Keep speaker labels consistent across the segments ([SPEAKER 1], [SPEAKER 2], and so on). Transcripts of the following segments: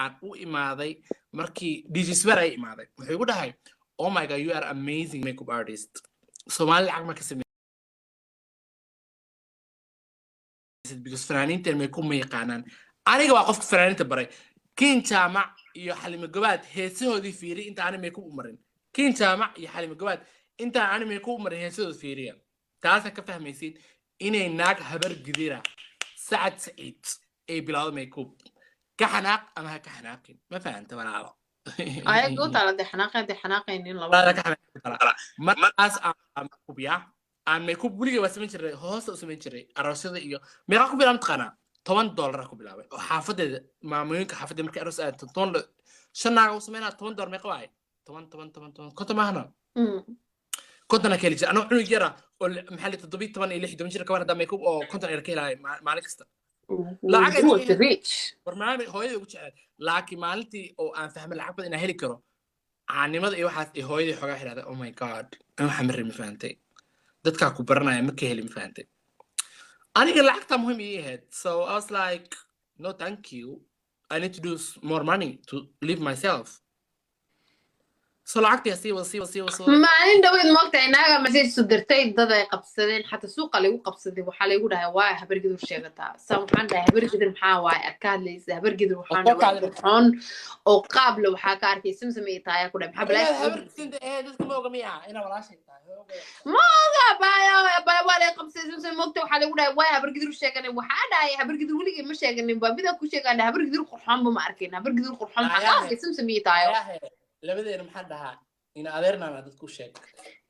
[SPEAKER 1] Aan u imaaday markii DJ Swear ay imaaday, wuxuu igu dhahay, "Oh my God, you are amazing makeup artist. Soomaali lacag ma ka samaysid because fanaaniinteen makeup ma yaqaanaan." Aniga waa qofka fanaaniinta baray. Kiin Jaamac iyo Xalimo Gobaad heesahoodii fiiri inta ani makeup u marin. Kiin Jaamac iyo Xalimo Gobaad intaan ani makeup u marin heesahooda fiiriya. Taasa ka fahmaysid inay naag Habar Gidira, Sacad Saciid, ay bilowdo makeup. Ka xanaaq ama ha ka xanaaqin, ma fahanta, walaalo?
[SPEAKER 2] Ayaga u taala dee, xanaaqeen dee, xanaaqaynin laba.
[SPEAKER 1] Walaalo, ka xanaaqin. Markaas aan makeup ya aan makeup weligay waa samayn jiray, hoosta u samayn jiray aroosyada. Iyo meeqa ku bilaabay mataqaanaa? $10 ku bilaabay oo xaafadeeda, maamooyinka xaafadeeda markay aroos aad 10 shan naaga u sameynaa. $10 meeqa waaye? 10, 10, 10, 10, 50 maahna? 50 ka heli jira anoo cunug yara oo maxaa la 17 iyo 16 jir kaban haddaa makeup oo 50 euro ka helaayo maalin kasta. Lacag ay
[SPEAKER 2] You was rich.
[SPEAKER 1] War maalin hooyadii ugu jecel, laakiin maalintii oo aan fahmay lacag badan inaan heli karo, caanimada iyo waxaas, iyo hooyadii xoogaa xidhahday, "Oh my God, an waxaa ma rabin," fahantay? Dadkaa ku baranaya ma ka heli, ma fahantay? Aniga lacagtaa muhiim ii ahayd, so I was like, "No, thank you. I need to do more money to live myself." So lacagtii sii wada, sii wada, sii wada, sii wada.
[SPEAKER 2] Maalin dhaweyd moogtahay naaga message soo dirtay, dad ay qabsadeen, xataa suuqa laygu qabsaday. Waxaa laygu dhahay, "Waay Habargidur sheegataa?" Sa waxaan dhahay, "Habargidur maxaa waaye aad ka hadlaysa? Habargidur waxaan
[SPEAKER 1] Oo
[SPEAKER 2] dhahay
[SPEAKER 1] kaadina.
[SPEAKER 2] qurxoon oo qaable waxaa ka arkay Samsam iyo taaya ku dhahay, maxaa
[SPEAKER 1] Inaad
[SPEAKER 2] balaash?"
[SPEAKER 1] habarkisinta ee dadka ma oga miya inaa walaashay tahay?
[SPEAKER 2] Abaayo, abaayo, waa lay qabsaday Samsam moogta. Waxaa lagu dhahay, "Waay Habargidur sheeganay?" Waxaa dhahay, "Habargidur weligay ma sheeganin, baa midaan ku sheegaan dhahay. Habargidur qurxoonba ma arkin. Habargidur qurxoon maxaa ka arkay Samsam iyo Taayo?"
[SPEAKER 1] Ayaahe, labadeena maxaa dhahaa? Ina adeernaana dadku sheeg.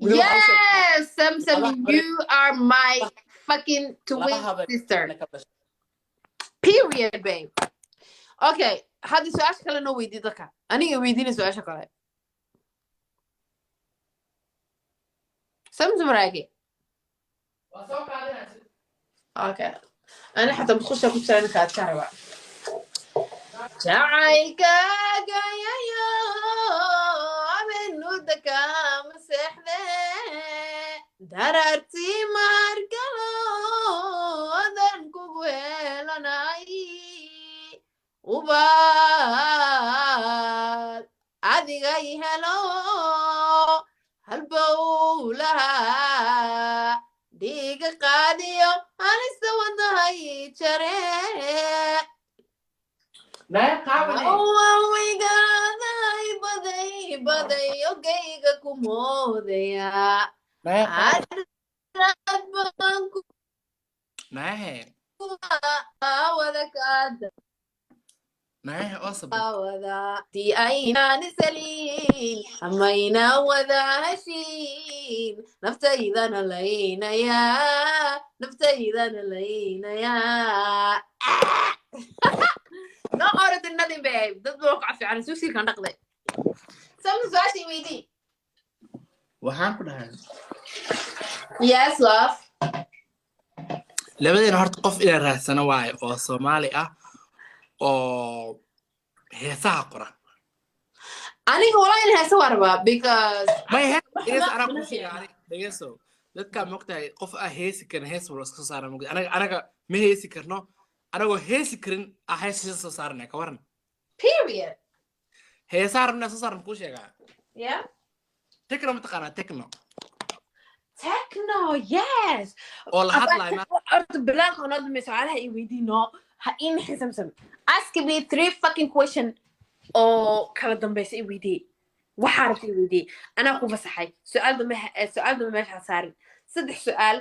[SPEAKER 1] Weli waxaa u sheegtaa
[SPEAKER 2] Yes, Samsam, you are my fucking twin
[SPEAKER 1] laba habar
[SPEAKER 2] sister.
[SPEAKER 1] ka dhashay.
[SPEAKER 2] Period, babe. Okay, hadda su-aasha kale noo weydii dadka. Aniga weydiina su-aasha kale. Samsam Raage.
[SPEAKER 1] Waa soo qaadanaysa.
[SPEAKER 2] Okay. Ani xataa musqusha ku jira ninka aad ka rabaa. Jacaylkaaga yayo habeenuda kama seexde, daraartii maargalo adan kugu helanay, ubaad adiga i helo, halbowlaha dhiiga qaadiyo, halista wadnahay jare.
[SPEAKER 1] Naya qaabane.
[SPEAKER 2] Wigaaday baday baday ogayga ku moodaya.
[SPEAKER 1] Naya qaab.
[SPEAKER 2] Arad baan ku
[SPEAKER 1] Nayahe.
[SPEAKER 2] wada kaada.
[SPEAKER 1] Nayahe oo sabir.
[SPEAKER 2] Wada ti aynaan isalin amayna wada heshiin, naftaydana laynaya, naftaydana laynaya. No order nothing, babe. Dad baa ku fiican suusiirkan dhaqday. Sama, su-aasha weydii.
[SPEAKER 1] Waxaan ku dhahay.
[SPEAKER 2] Yes, love.
[SPEAKER 1] Labadeena horta qof inaan raadsano waayo oo Soomaali ah oo heesaha qora.
[SPEAKER 2] Aniga walaa in heesa waa rabaa because
[SPEAKER 1] May hees dhegeyso,
[SPEAKER 2] ma
[SPEAKER 1] anaa kuu
[SPEAKER 2] ma
[SPEAKER 1] sheega ani. Dhegeyso, dadkaa mogtahay qof ah heesi karin hees walba iska soo saara mogtahay. Anaga ma heesi karno. Anagoo heesi karin ah hees soo saaranaya, ka waran?
[SPEAKER 2] Period.
[SPEAKER 1] Heesaha rabnaa soo saaran kuu sheegaa.
[SPEAKER 2] Yeah.
[SPEAKER 1] Techno ma taqaanaa? Techno.
[SPEAKER 2] Techno, yes.
[SPEAKER 1] Oo la hadlayo ma
[SPEAKER 2] Horta bilaalka noo dambe su'aalaha i weydiino ha ii nixin. Samsam, ask me three fucking question oo kala dambeysa i weydii. Waxaa rabta i weydii, anaa ku fasaxay. Su-aal dambe su-aal dambe meesha ha saarin. Saddex su-aal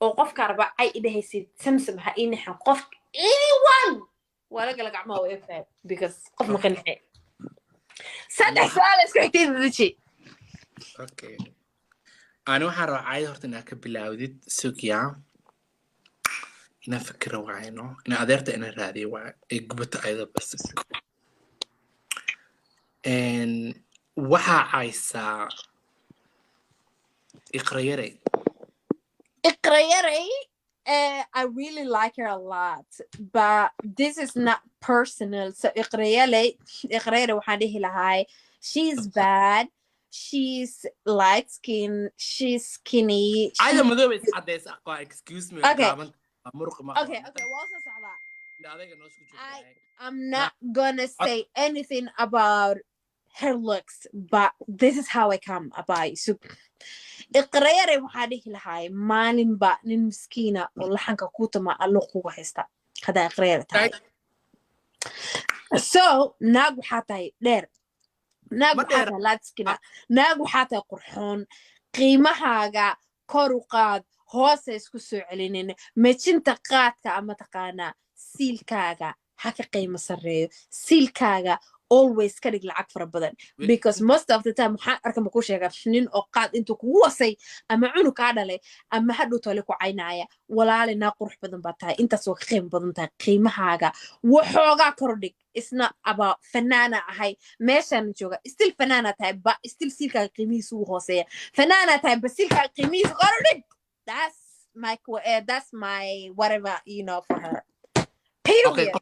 [SPEAKER 2] oo qofkaa raba ay idhahaysid. Samsam, ha ii nixin. Qof, anyone, waa la gala gacmaha u eegtahay because qof ma qanice. Saddex su-aal isku xigtay deji.
[SPEAKER 1] Okay, ani waxaan rabaa caayada horta inaad ka bilaawdid. Sugyaa, inaan fikira waayno, inaan adeerta inaan raadiyo waayo ay gubato ayada bas. Waxaa caysaa Iqrayare.
[SPEAKER 2] Iqrayare, I really like her a lot, but this is not personal. So Iqrayare, Iqrayare waxaan dhihi lahay, she's bad. She's light skin. She's skinny.
[SPEAKER 1] Ayada madooba is cadaysa aqaa, excuse me.
[SPEAKER 2] Okay.
[SPEAKER 1] Gaaban muruq ma
[SPEAKER 2] Okay, waa soo socdaa.
[SPEAKER 1] Indha adayga noo isku joogtahay.
[SPEAKER 2] I'm not gonna say anything about her looks, but this is how I come about. So, Iqrayare, waxaa dhihi lahaay maalinba nin miskiina oo laxanka ku tama allo kuga haysta haddaa Iqrayare tahay. So naag waxaa tahay dheer, naag
[SPEAKER 1] Ma
[SPEAKER 2] waxaa
[SPEAKER 1] dheer.
[SPEAKER 2] tahay laadskina, naag waxaa tahay qurxoon. Qiimahaaga kor u qaad, hoosa isku soo celinin. Mejinta qaadka ama taqaanaa siilkaaga ha ka qiimo sarreeyo. Siilkaaga always ka dhig lacag fara badan, because most of the time waxaan arka, ma ku sheega, nin oo qaad intuu kugu wasay ama cunug kaa dhalay ama hadhow tole ku caynaya. Walaali, naa qurux badan baa tahay, intaas waa ka qiimo badan tahay. Qiimahaaga waxoogaa kor dhig. Isna about fanaana ahay, meeshaan jooga, still fanaana tahay, ba still siilkaaga qiimihiisa ugu hooseeya. Fanaana tahay, ba siilkaaga qiimihiisa kor dhig. That's my whatever for her, period.
[SPEAKER 1] Okay,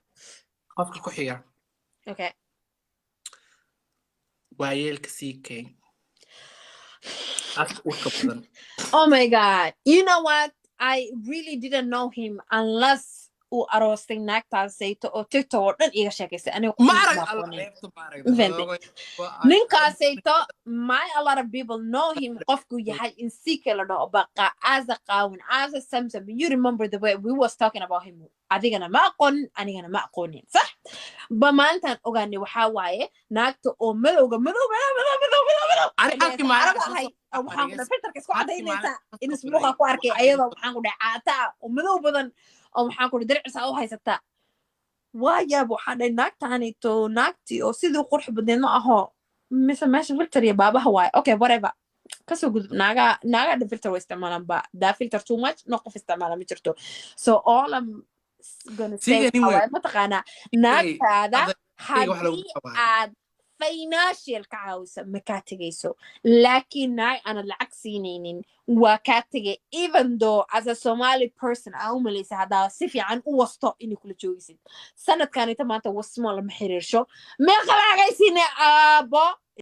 [SPEAKER 1] qofka ku xiga.
[SPEAKER 2] Okay.
[SPEAKER 1] Waayeelka CK, afka urka badan.
[SPEAKER 2] Oh my God. You know what? I really didn't know him unless uu aroostay naagtaasayto oo TikTok oo dhan iiga sheekaysay. Aniga
[SPEAKER 1] Ma
[SPEAKER 2] qofkiisa
[SPEAKER 1] arag
[SPEAKER 2] ma
[SPEAKER 1] alla
[SPEAKER 2] aqoonin.
[SPEAKER 1] Ceebta ma arag.
[SPEAKER 2] Ma fahantay? Ninkaasayto, my a lot of people know him, qofku yahay in CK la dhaho baqa asa qaawan asa Samsam. You remember the way we was talking about him? Adigana ma aqoonin, anigana ma aqoonin, sax ba? Maalintaan ogaanay waxaa waaye naagta oo madowga madow madow madow madow madow madow.
[SPEAKER 1] Ani halkii maalin
[SPEAKER 2] Carab
[SPEAKER 1] isla
[SPEAKER 2] ahay
[SPEAKER 1] soo
[SPEAKER 2] waxaan ku dhahay filterka isku
[SPEAKER 1] halkii maalin
[SPEAKER 2] cadaynaysaa
[SPEAKER 1] isla
[SPEAKER 2] in
[SPEAKER 1] soo
[SPEAKER 2] isbuuqa
[SPEAKER 1] diray
[SPEAKER 2] ku arkay
[SPEAKER 1] waxaa
[SPEAKER 2] ayadoo, waxaan ku dhahay, caata ah oo madow badan oo, waxaan ku dhahay, dircisa u haysataa. Waa yaab, waxaa dhahay naagtaanito naagtii oo sidii qurux badneed ma aho, mise meesha filter iyo baabaha waaye. Okay, whatever, kasoo gudub. Naagaa naagaa dhan filter way isticmaalaan, ba daa filter too much no qof isticmaala ma jirto. So all I'm gonna say
[SPEAKER 1] Siga nin
[SPEAKER 2] waxaa
[SPEAKER 1] weyn.
[SPEAKER 2] waaye, mataqaanaa, naagtaada
[SPEAKER 1] Adayga wax lagu
[SPEAKER 2] haddii
[SPEAKER 1] qabaa.
[SPEAKER 2] aad financial ka caawisa, ma kaa tegayso, laakiin naag aanad lacag siinaynin waa kaa tegay, even though as a Somali person aa u malaysa haddaa si fiican u wasto inay kula joogaysid. Sanadkanita maanta wasmo lama xiriirsho. Meeqa lacagay siinay aabo?